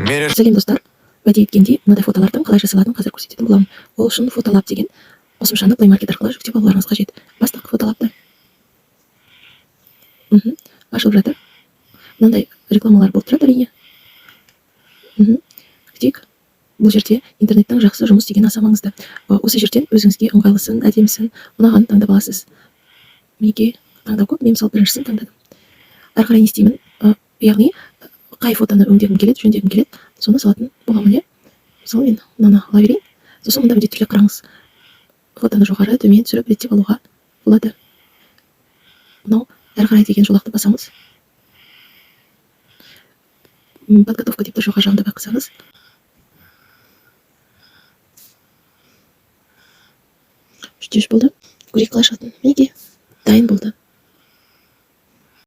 Мере Сәлем, достар! Уәде еткендей, мынадай фотолардың қалай жасалатынын қазір көрсететін боламын. Ол үшін Фотолаб деген қосымшаны Play Market арқылы жүктеп алуларыңыз қажет. Бастық Фотолабты. Ашылып жатыр. Мынандай рекламалар болып тұрады, әрине. Күтейік. Бұл жерде интернеттің жақсы жұмыс істегені аса маңызды. Осы жерден өзіңізге ыңғайлысын, әдемісін, ұнағанын таңдап аласыз. Мінекей, таңдау көп. Мен, мысалы, біріншісін таңдадым. Әрі қарай не істеймін? Яғни қай фотоны өңдегім келеді, жөндегім келеді, соны салатын боламын, иә. Мысалы, мен мынаны ала берейін. Сосын мында міндетті түрде қараңыз, фотоны жоғары, төмен түсіріп, реттеп алуға болады. Мынау әрі қарай деген жолақты басамыз. Подготовка деп тұр жоғары жағында, байқасаңыз. 3:3 болды. Көрейік қалай шығатынын. Мінекей, дайын болды.